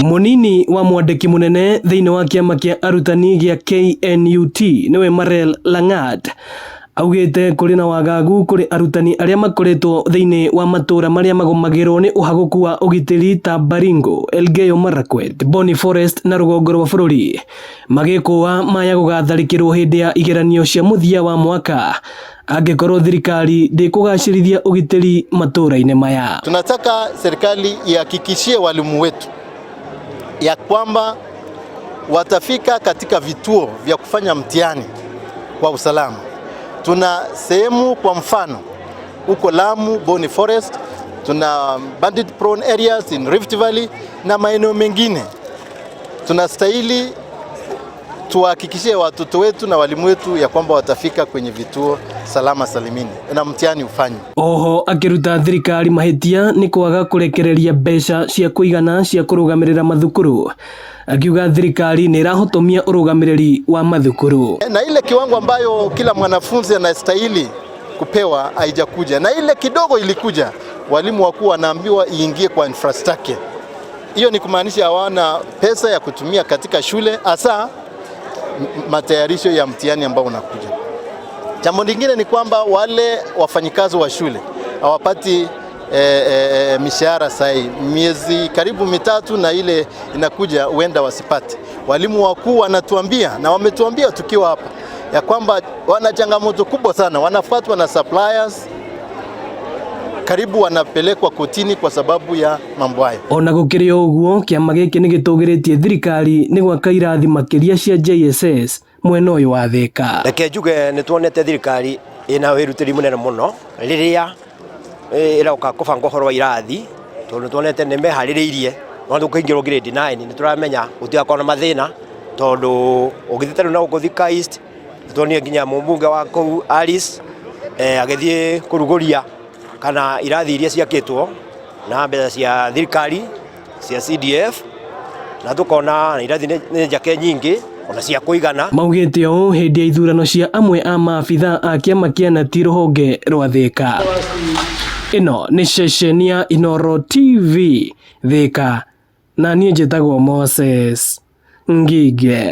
Munini wa mwandĩki mũnene thĩinĩ wa kĩama kĩa arutani gĩa KNUT nĩwe Marel Langat augĩte kũrĩ na wagagu kũrĩ arutani arĩa makoretwo thĩinĩ wa matũra marĩa magũmagĩrwo nĩ ũhagũku wa ũgitĩri ta Baringo, Elgeyo Marakwet, Boni Forest na rũgongo rwa bũrũri magĩkũa maya gũgatharĩkĩrwo hĩndĩ ya igeranio cia mũthia wa mwaka angĩkorwo thirikari ndĩkũgacĩrithia ũgitĩri matũra-inĩ maya. Tunataka serikali ihakikishie walimu wetu ya kwamba watafika katika vituo vya kufanya mtihani kwa usalama. Tuna sehemu kwa mfano huko Lamu, Boni Forest, tuna bandit prone areas in Rift Valley na maeneo mengine. Tunastahili tuwahakikishie watoto wetu na walimu wetu ya kwamba watafika kwenye vituo salama salimini na mtihani ufanywe. Oho akĩruta thirikari mahĩtia nĩ kwaga kũrekereria mbeca cia kũigana cia kũrũgamĩrĩra mathukuru, akiuga thirikari nĩ ĩrahotomia ũrũgamĩrĩri wa mathukuru. Na ile kiwango ambayo kila mwanafunzi anastahili kupewa haijakuja, na ile kidogo ilikuja, walimu wakuu wanaambiwa iingie kwa infrastructure. Hiyo ni kumaanisha hawana pesa ya kutumia katika shule, hasa matayarisho ya mtihani ambao unakuja. Jambo lingine ni kwamba wale wafanyikazi wa shule hawapati mishahara sahihi, miezi karibu 3 na ile inakuja huenda wasipate. Walimu wakuu wanatuambia na wametuambia tukiwa hapa ya kwamba wana changamoto kubwa sana, wanafuatwa na suppliers karibu wanapelekwa kotini kwa sababu ya mambo hayo. Ona gũkĩrĩ o ũguo, kĩama gĩkĩ nĩ gĩtũgĩrĩtie thirikari nĩ gwaka irathi makĩria cia JSS mwena ũyũ wa Thĩka. Reke njuge nĩ tuonete thirikari ĩna wĩrutĩri mũnene mũno rĩrĩa ĩroka kũbanga ũhoro wa irathi, tondũ nĩ tuonete nĩ meharĩrĩirie no tũkĩingĩrwo grade 9 nĩ tũramenya gũtigakorwo na mathĩna, tondũ ũgĩthiĩ ta rĩu na gũkũ Thika East nĩ tuonire nginya mũmbunge wa kũu Alice agĩthiĩ kũrugũria kana irathi iria ciakĩtwo na mbeca cia thirikari cia CDF, na tukona irathi nĩ njake nyingĩ ona cia kũigana. Maugĩte ũũ hĩndĩ ya ithurano cia amwe a maabitha a kĩama kĩa Nati rũhonge rwa Thĩka. Ĩno nĩ ceceni ya Inooro TV Thĩka, na niĩ njĩtagwo Moses Ngige.